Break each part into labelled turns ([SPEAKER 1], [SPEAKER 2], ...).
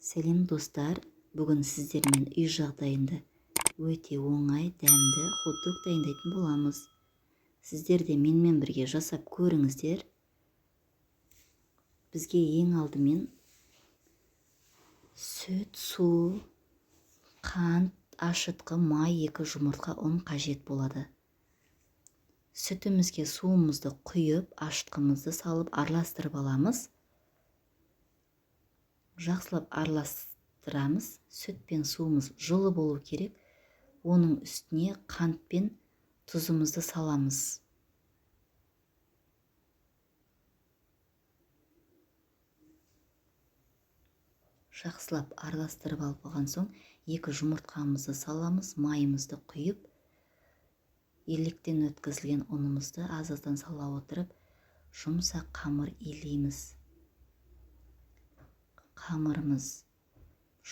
[SPEAKER 1] Сәлем достар, бүгін сіздермен үй жағдайында өте оңай, дәмді хот-дог дайындайтын боламыз. Сіздер де менімен бірге жасап көріңіздер. Бізге ең алдымен сүт, су, қант, ашытқы, май, 2 жұмыртқа, ұн қажет болады. Сүтімізге суымызды құйып, ашытқымызды салып араластырып аламыз. Жақсылап араластырамыз. Сүт пен суымыз жылы болу керек. Оның үстіне қант пен тұзымызды саламыз. Жақсылап араластырып алып болған соң 2 жұмыртқамызды саламыз, майымызды құйып, електен өткізілген ұнымызды аз-аздан сала отырып, жұмсақ қамыр илейміз. Қамырымыз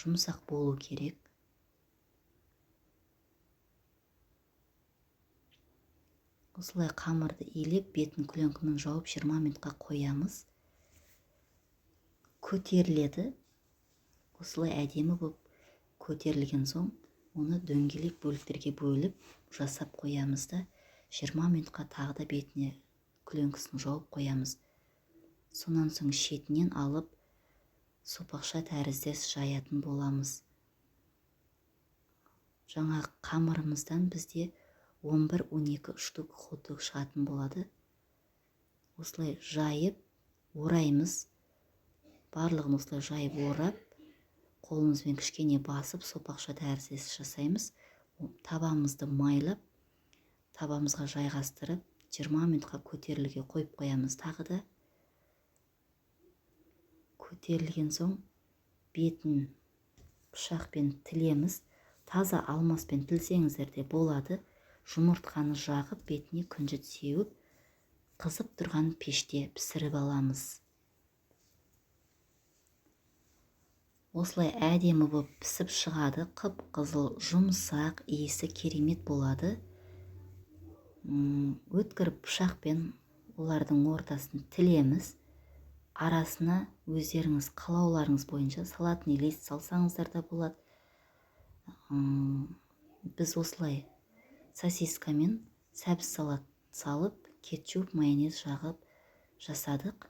[SPEAKER 1] жұмсақ болу керек. Осылай қамырды илеп, бетін пленкамен жауып 20 минутқа қоямыз. Көтеріледі. Осылай әдемі болып көтерілген соң, оны дөңгелек бөліктерге бөліп жасап қоямыз да, 20 минутқа тағы да бетіне пленкасын жауып қоямыз. Сонан соң шетінен алып сопақша тәріздес жаятын боламыз. Жаңа қамырымыздан бізде 11-12 штук хот-дог шығатын болады. Осылай жайып ораймыз. Барлығын осылай жайып орап, қолымызбен кішкене басып сопақша тәріздес жасаймыз. Табамызды майлап, табамызға жайғастырып, 20 минутқа көтерілуге қойып қоямыз тағы да. Көтерілген соң бетін пышақпен тілеміз. Таза алмаспен тілсеңіздер де болады. Жұмыртқаны жағып, бетіне күнжіт сеуіп, қызып тұрған пеште пісіріп аламыз. Осылай әдемі болып пісіп шығады, қып-қызыл, жұмсақ, иісі керемет болады. Өткір пышақпен олардың ортасын тілеміз. Арасына өздеріңіз қалауларыңыз бойынша салатный лист салсаңыздар да болады. Біз осылай сосискамен сәбіз салат салып, кетчуп, майонез жағып жасадық.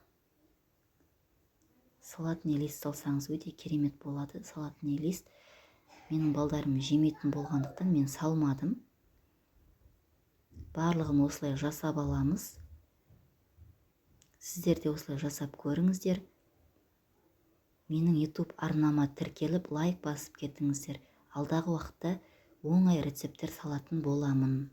[SPEAKER 1] Салатный лист салсаңыз өте керемет болады. Салатный лист менің балдарым жемейтін болғандықтан мен салмадым. Барлығын осылай жасап аламыз. Сіздер де осылай жасап көріңіздер. Менің YouTube арнама тіркеліп, лайк басып кетіңіздер. Алдағы уақытта оңай рецепттер салатын боламын.